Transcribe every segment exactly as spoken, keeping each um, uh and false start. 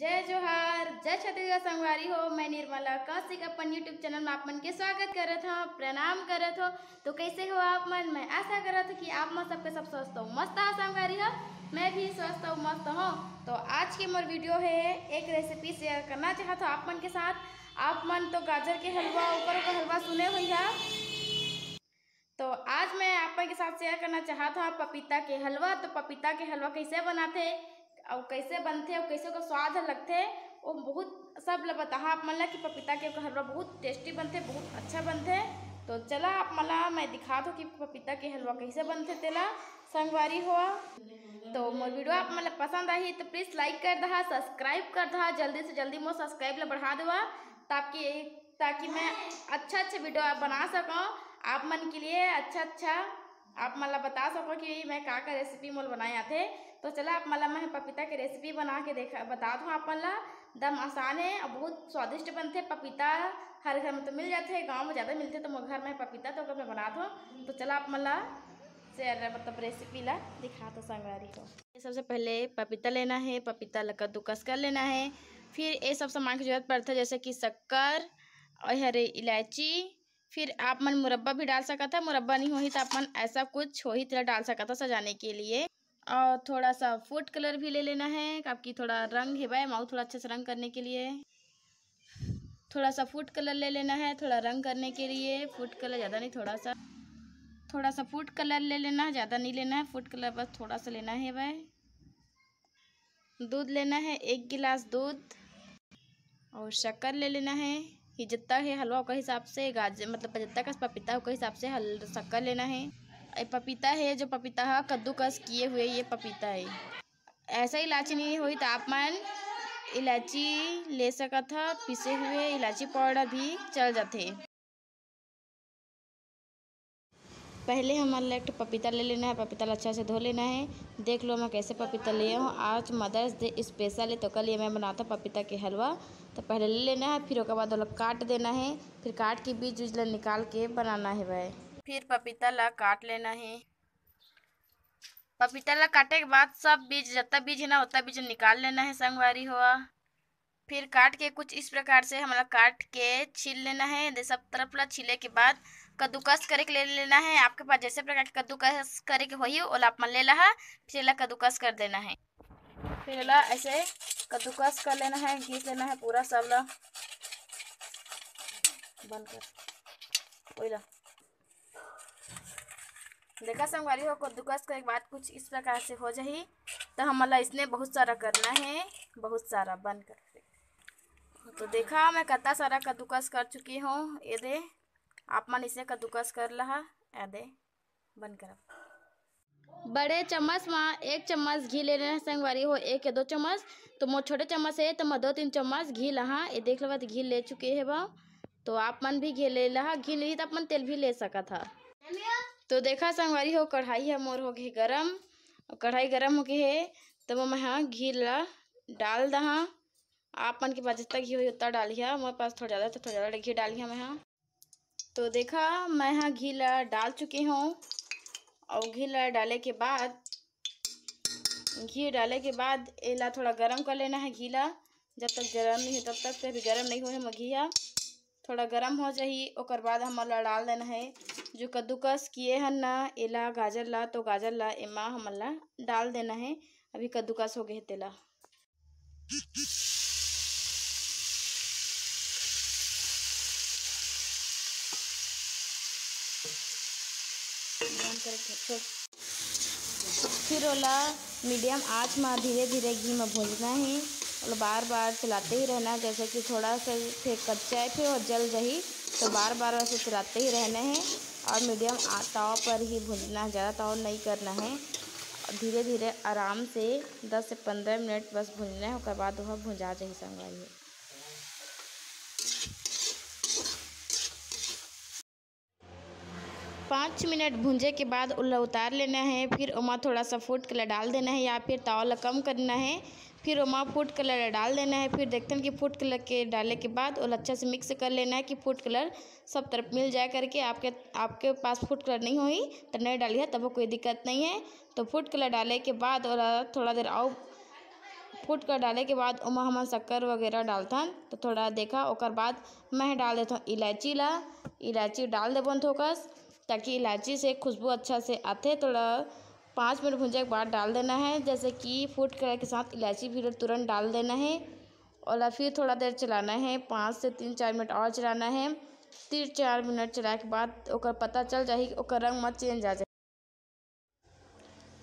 जय जोहार, जय छत्तीसगढ़ संगवारी हो। मैं निर्मला कौशिक अपन YouTube चैनल में आप मन के स्वागत करत हव, प्रणाम करत हव। तो कैसे हो आप मन? मैं आशा करत हव कि आप मन सबके सब स्वस्थ हो, मस्त हो संगवारी हो। मैं भी स्वस्थ हूँ, मस्त हूँ। तो आज के मोर वीडियो है, एक रेसिपी शेयर करना चाहत हव आप मन के साथ। आप मन तो गाजर के हलवा, ऊपर का हलवा सुने होइहा। तो आज मैं आप मन के साथ शेयर करना चाहत हव पपीता के हलवा। तो पपीता के हलवा कैसे बनाथे अउ कैसे बनथे अउ कैसे ओकर स्वाद ह लगथे, वो बहुत सब ल बताहा आप मन ला कि पपीता के हलवा बहुत टेस्टी बनथे, बहुत अच्छा बनथे। तो चला आप मन ला मैं दिखात हव कि पपीता के हलवा कैसे बनथे तेला संगवारी हो। तो मोर वीडियो आप मन ला पसंद आही तो प्लीज लाइक कर दहा, सब्सक्राइब कर दहा, जल्दी से जल्दी मोर सब्सक्राइब ला बढ़ा देवा, ताकि ताकि मैं अच्छा अच्छा वीडियो बना सकूँ आप मन के लिए, अच्छा अच्छा आप मन ला बता सकूँ कि मैं का का रेसिपी मोल बनाए आथे। तो चला आप मन ला मैं पपीता के रेसिपी बना के देखा बता दूँ आप मन ला। दम आसान है और बहुत स्वादिष्ट बनथे पपीता। हर घर में तो मिल जाथे, गाँव में ज़्यादा मिलथे, तो मोर घर में पपीता तो अगर मैं बनात हूँ तो चला आप मन ला शेयर मतलब रेसिपी ला दिखात हव संगवारी हो। सबसे पहले पपीता लेना है, पपीता ला कद्दूकस कर लेना है। फिर ये सब सामान की जरूरत पड़थे, जैसे कि शक्कर, और हरे इलायची। फिर आप मन मुरब्बा भी डाल सकत ह, मुरब्बा नहीं होही तो आप मन ऐसा कुछ होही तेला डाल सकत ह सजाने के लिए। और थोड़ा सा फूड कलर भी ले लेना है, काबर कि थोड़ा रंग हेवय, माऊ थोड़ा अच्छे से रंग करने के लिए। थोड़ा सा फूड कलर ले लेना है, थोड़ा रंग करने के लिए। फूड कलर ज़्यादा नहीं, थोड़ा सा, थोड़ा सा फूड कलर ले लेना है, ज़्यादा नहीं लेना है। फूड कलर बस थोड़ा सा लेना है भाई। दूध लेना है, एक गिलास दूध, और शक्कर ले लेना है कि जितना है हलवा ओकर हिसाब से, गाजर मतलब जितना कस पपीता ओकर हिसाब से हल शक्कर लेना है। ये पपीता है, जो पपीता है कद्दूकस किए हुए ये पपीता है। ऐसा इलायची नहीं होही तो आप मन इलायची ले सकत ह, पिसे हुए इलायची पाउडर भी चल जाथे। पहले हमन ला एक ठो पपीता ले लेना है, पपीता ला अच्छा से धो लेना है। देख लो मैं कैसे पपीता लिए हूँ, आज मदर्स डे स्पेशल है तो ओकर लिए मैं बनात हव पपीता के हलवा। तो पहले ले लेना है, फिर ओकर बाद ओला काट देना है, फिर काट के बीज उज ला निकाल के बनाना है भाई। फिर पपीता ला काट लेना है। पपीता ला काटे के बाद सब बीज, जत्ता बीज है ना, ओत्ता बीज निकाल लेना है संगवारी हो। फिर काट के कुछ इस प्रकार से हमला काट के छील लेना है। दे सब तरफ ला छीले के बाद कद्दूकस करे के ले लेना है। आपके पास जैसे प्रकार के कद्दूकस करे के होही, ओला आप मन ले लहा, फिर एला कद्दूकस कर देना है। फिर एला ऐसे कद्दूकस कर लेना है, घीस लेना है पूरा सब ला। बंद कर, ओइला। देखा संगवारी हो, कद्दूकस करे के बाद कुछ इस प्रकार से हो जाही। तो हमन ला इसने बहुत सारा करना है, बहुत सारा। बंद कर। तो देखा मैं कत्ता सारा कद्दूकस कर चुकी हूँ। ये दे, आप मन इसे कद्दूकस कर लहा। ये दे, बंद करा। बड़े चम्मच म एक चम्मच घी ले लेना संगवारी हो, एक या दो चम्मच। तो मोर छोटे चम्मच है तो मैं दो तीन चम्मच घी लहा। ये देख लेवा, तो घी ले चुके है बा। तो आप मन भी घी ले लहा, घी नहीं तो आप मन तेल भी ले सकत हा। तो देखा संगवारी हो, कढ़ाई ह मोर हो गे गरम। कढ़ाई गरम हो गे हे, तब मैं हा घी ला डाल दहा। आप मन के पास जितना घी होही उतना डालिहा, मोर पास थोड़ा ज़्यादा तो थोड़ा ज़्यादा घी डालिहा मैं हा। तो देखा, मैं हा घी ला डाल चुके हूँ। और घी ला डाले के बाद, घी डाले के बाद एला थोड़ा गरम कर लेना है घी ला। जब तक गरम नहीं हो तब तक, तो अभी गरम नहीं होए हे मोर घी हा। थोड़ा गरम हो जाही, ओकर बाद हमन ला डाल देना है जो कद्दूकस किए हन ना एला, गाजर ला, तो गाजर ला एमा हमन ला डाल देना है। अभी कद्दूकस हो गए हे तेला। बंद करके छोड़। फिर ओला मीडियम आंच म धीरे धीरे घी म भूंजना हे। ओला बार बार चलाते ही रहना, जैसे कि थोड़ा सा फिर कच्चा है, फिर वो जल जाही, तो बार बार वैसे चलाते ही रहना है। और मीडियम आ-, ताव पर ही भूंजना है, ज़्यादा ताव नहीं करना है। और धीरे धीरे आराम से दस से पंद्रह मिनट बस भूंजना है, ओकर बाद वह भुंजा जाही संगवारी हो। पाँच मिनट भूंजे के बाद ओला उतार लेना है। फिर ओमा थोड़ा सा फूड कलर डाल देना है या फिर ताव ला कम करना है। फिर ओमा फूड कलर डाल देना है। फिर देखथन कि फूड कलर के डाले के बाद ओला अच्छा से मिक्स कर लेना है कि फूड कलर सब तरफ मिल जाए करके। आपके, आपके पास फूड कलर नहीं होही तो नहीं डालिए, तब कोई दिक्कत नहीं है। तो फूड कलर डाले के बाद ओला थोड़ा देर और फूट कर डाले के बाद ओमा हमन शक्कर वगैरह डालथन। तो थोड़ा देखा, ओकर बाद मैं डाल देथों इलायची ला। इलायची डाल देबोन थोकस, ताकि इलायची से खुशबू अच्छा से आथे। थोड़ा पाँच मिनट भूंजे के बाद डाल देना है, जैसे कि फूट करे के साथ इलायची भी तुरंत डाल देना है। ओला फिर थोड़ा देर चलाना है, पाँच से तीन चार मिनट और चलाना है। तीन चार मिनट चलाए के बाद ओकर पता चल जाही कि ओकर रंग म चेंज आ जाही।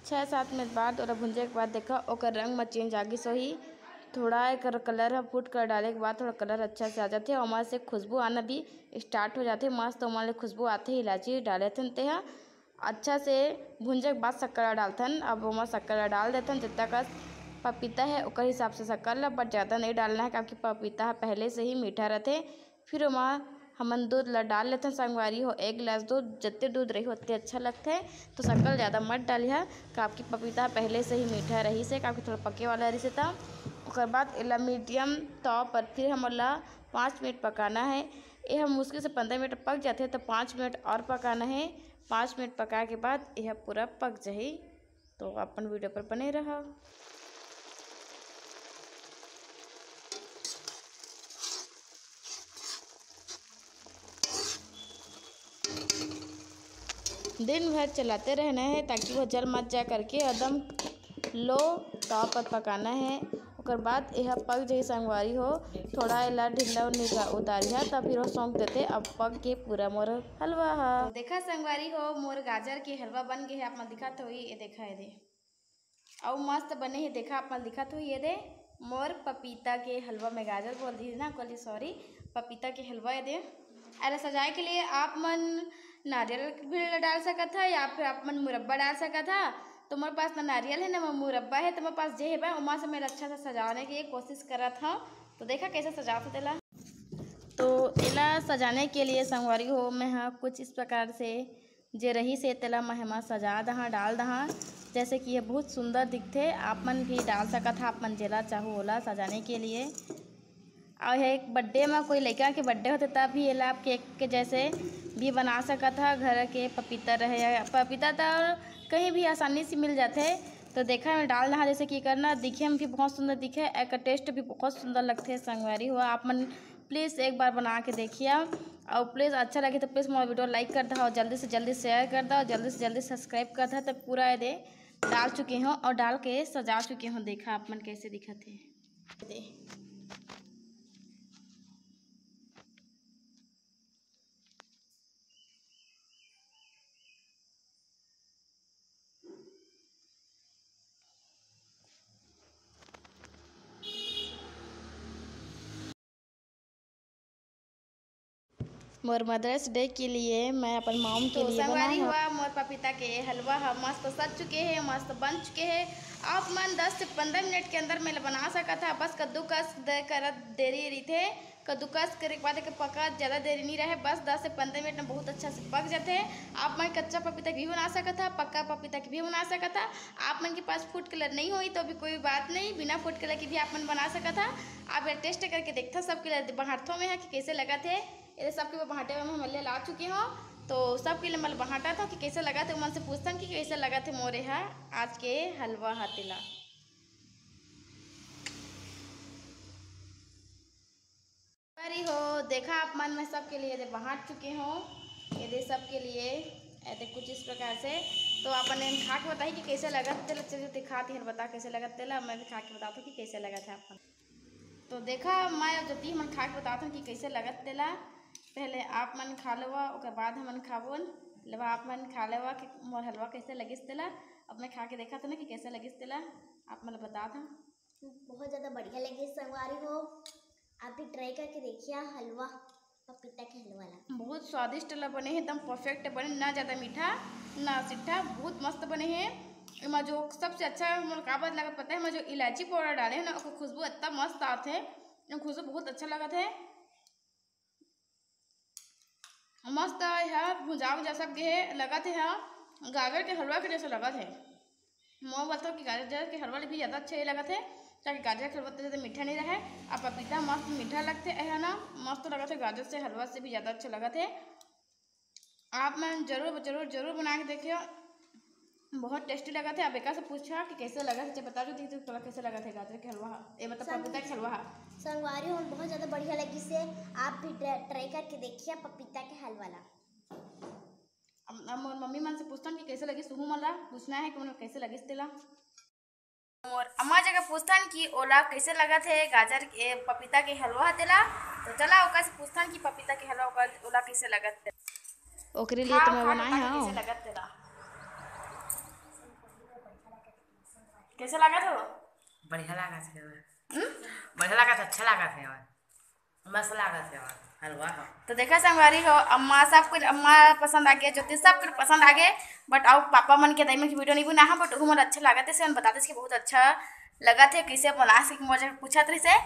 छः सात मिनट बाद ओला भूंजे के बाद देखा, ओकर रंग म चेंज आ गिस होही। थोड़ा एकर कलर ह फूट कर डाले के बाद थोड़ा कलर अच्छा से आ जाथे, ओमा से खुशबू आना भी स्टार्ट हो जाथे। मस्त ओमा ले खुशबू आथे, इलायची डाले थन तेहा। अच्छा से भूंजे के बाद शक्कर ला डालथन। अब ओमा शक्कर ला डाल देथन, जतका कस पपीता है ओकर हिसाब से शक्कर ला, but ज़्यादा नहीं डालना है, काबर कि पपीता ह पहले से ही मीठा रथे। फिर ओमा हमन दूध ला डाल लेथन संगवारी हो, एक गिलास दूध, जत्ते दूध रही ओत्ते अच्छा लगथे। तो शक्कर ज़्यादा मत डालिहा, काबर कि पपीता पहले से ही मीठा रहिस हे, काबर कि थोड़ा पके वाला रहिस हे। त ओकर बाद एला मीडियम तवा पर फिर हम ओला पाँच मिनट पकाना है। ये हम मुश्किल से पंद्रह मिनट पक जाथे, तो पाँच मिनट और पकाना है। पाँच मिनट पकाए के बाद यह पूरा पक जाही। तो अपन वीडियो पर बने रहा। दिन भर चलाते रहना है, ताकि वह जल मत जा करके एकदम लो तवा पर पकाना है। ओकर बाद एह पक जाही संगवारी हो, थोड़ा एला ढिल्ला निका-, उतारिहा, तब फिर वो सौंप देते। अब पक के पूरा मोर हलवा ह। तो देखा संगवारी हो, मोर गाजर के हलवा बन गे हे। आप मन दिखत होही, ये देखा, ये दे। अउ मस्त बने हे, देखा आप मन दिखत होही, ये दे मोर पपीता के हलवा, मैं गाजर बोल दी ना, कहली सॉरी, पपीता के हलवा ये दे। अरे सजाए के लिए आप मन नारियल भी डाल सकत हा या फिर आप मन मुरब्बा डाल सकत हा। तो मोर पास ना नारियल है ना मोर मुरब्बा है, तो मोर पास जे हे बा ओमा से मैं अच्छा से सजाने की कोशिश करत हूँ। तो देखा कैसे सजात हो तेला। तो एला सजाने के लिए संगवारी हो, मैं हा कुछ इस प्रकार से जे रहिस हे तेला मैं एमा सजा दहा, डाल दहा, जैसे कि ये बहुत सुंदर दिखथे। आप मन भी डाल सकत हा, आप मन जेला चाहो ओला सजाने के लिए। और ये एक बर्थडे में कोई लड़का के बर्थडे होथे तब भी एला आप केक के जैसे भी बना सकत हा। घर के पपीता रहे या पपीता तो कहीं भी आसानी से मिल जाथे। तो देखा मैं डाल दहा, जैसे कि करना दिखे में भी बहुत सुंदर दिखे, एक टेस्ट भी बहुत सुंदर लगथे। संगवारी हो, आप मन प्लीज़ एक बार बना के देखिए, और प्लीज़ अच्छा लगे तो प्लीज़ मोर वीडियो लाइक कर दो, और जल्दी से जल्दी शेयर कर दो, और जल्दी से जल्दी सब्सक्राइब कर दो। तो पूरा ये दे डाल चुके हो और डाल के सजा चुके हो। देखा आप मन कैसे दिखत हे। दे। मोर मदर्स डे के लिए मैं अपन मॉम के तो लिए संगवारी बनाए हव। हुआ मोर पपीता के हलवा ह मस्त सज चुके हे, मस्त बन चुके हे। आप मन दस से पंद्रह मिनट के अंदर में बना सकत हा। बस कद्दूकस दे करत देरी रहिथे, कद्दूकस करे के बाद एके पका ज़्यादा देरी नहीं रहे, बस दस से पंद्रह मिनट में बहुत अच्छा से पक जाथे। आप मन कच्चा पपीता के भी बना सकत हा, पक्का पपीता के भी बना सकत हा। आप मन के पास फूड कलर नहीं होही तो भी कोई बात नहीं, बिना फूड कलर के भी आप मन बना सकत हा। आप ये टेस्ट करके देखता, सबके लिए बांटथों में हा कि कैसे लगत हे। ये सबके बांटे में मैं ला चुकी हूँ, तो सबके लिए मैं बांटत हूँ कि कैसे लगत हे, मन से पूछथन कि कैसे लगत हे मोरे हा आज के हलवा हा तेला। अरे हो, देखा आप मन, मैं सबके लिए ये दे बांट चुके हूँ, ये दे सबके लिए, ये दे कुछ इस प्रकार से। तो आप मन खा के बताही कि कैसे लगत तेला, चलिए दिखाती हूँ, बता कैसे लगत तेला, मैं भी खा के बताती हूँ कि कैसे लगत हे आप मन। तो देखा, मैं अब जल्दी हमन खा के बताती हूँ कि कैसे लगत तेला। पहले आप मन खा लेवा, ओकर बाद हमन खाबोन। लेवा आप मन खा लेवा कि मोर हलवा कैसे लगिस तेला। अब मैं खा के देखा था ना कि कैसे लगिस तेला, आप मन ल बतात हूँ। बहुत ज़्यादा बढ़िया लगे संगवारी हो, आप भी ट्राई करके देखिए हलवा, पपीता के हलवा ला। बहुत स्वादिष्ट ला बने हे, एकदम परफेक्ट बने, ना ज़्यादा मीठा ना सिट्ठा, बहुत मस्त बने हे। एमा जो सबसे अच्छा मोर का बात लगत पता है, एमा जो इलायची पाउडर डाले है ना, ओकर खुशबू इतना मस्त आत है, खुशबू बहुत अच्छा लगत है। मस्त हे, भुंजा भुंजा सब गे हे, लगत हे हा गाजर के हलवा के जैसे लगत हे। मैं बोलता हूँ कि गाजर के हलवा ले भी ज़्यादा अच्छा ये लगत हे, ताकि गाजर के हलवा तो ज़्यादा मीठा नहीं रहे। अब पपीता मस्त मीठा लगथे, है ना, मस्त लगत हे गाजर से हलवा से भी ज़्यादा अच्छा लगत हे। आप मन जरूर जरूर जरूर बना के देखियो। बहुत टेस्टी लगत हे। अब एकर से पूछा कि कैसे लगत हे, बता जो दीदी तोला कैसे लगत हे गाजर के हलवा हा, ए मतलब पपीता के हलवा हा। संगवारी हो, बहुत ज्यादा बढ़िया लगिस हे। आप भी ट्राई करके देखिए पपीता के हलवा ला। अब, अब मोर मम्मी मन से पूछथन कि कैसे लगिस, तुहू मन ला पूछना है कि मन कैसे लगिस तेला। मोर अम्मा जगह पूछथन कि ओला कैसे लगत हे गाजर के, पपीता के हलवा तेला। तो चला ओकर से पूछथन कि पपीता के हलवा ओकर, ओला कैसे लगत हे। ओकरे लिए तो मैं बनाए हूँ। कैसे लगत तेला? कैसे लागत हो? बढ़िया लागत हे। हम्म? बढ़िया लागत, अच्छा लागत हे। मस्त लागत हे हलवा ह। तो देखा संगवारी हो, अम्मा सब कुछ, अम्मा पसंद आ गया, ज्योति सब कुछ पसंद आ गए। बट अउ पापा मन के, दाई मन के वीडियो नहीं बना है, बट ओहू मन अच्छा लागत हे, से मन बताते कि बहुत अच्छा लगत हे, कैसे बना सके, मोर जगह पूछत रहिसे,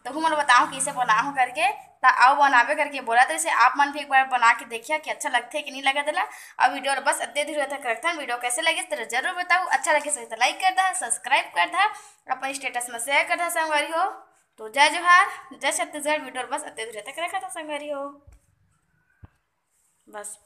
तो ओहू मन बताओ कैसे बनाओ करके। त अउ बनावे करके बोलत रहिसे, आप मन भी एक बार बना के देखिया कि अच्छा लगथे कि नहीं लगत ला। अब वीडियो ल बस अत्ते दूर तक रखथन। वीडियो कैसे लगिस तेला जरूर बताओ, अच्छा लगिस तो लाइक कर दा, सब्सक्राइब कर दा, अपन स्टेटस में शेयर कर दा संगवारी हो। तो जय जोहार, जय छत्तीसगढ़। वीडियो ल बस अत्ते दूर तक रखथन संगवारी हो, बस।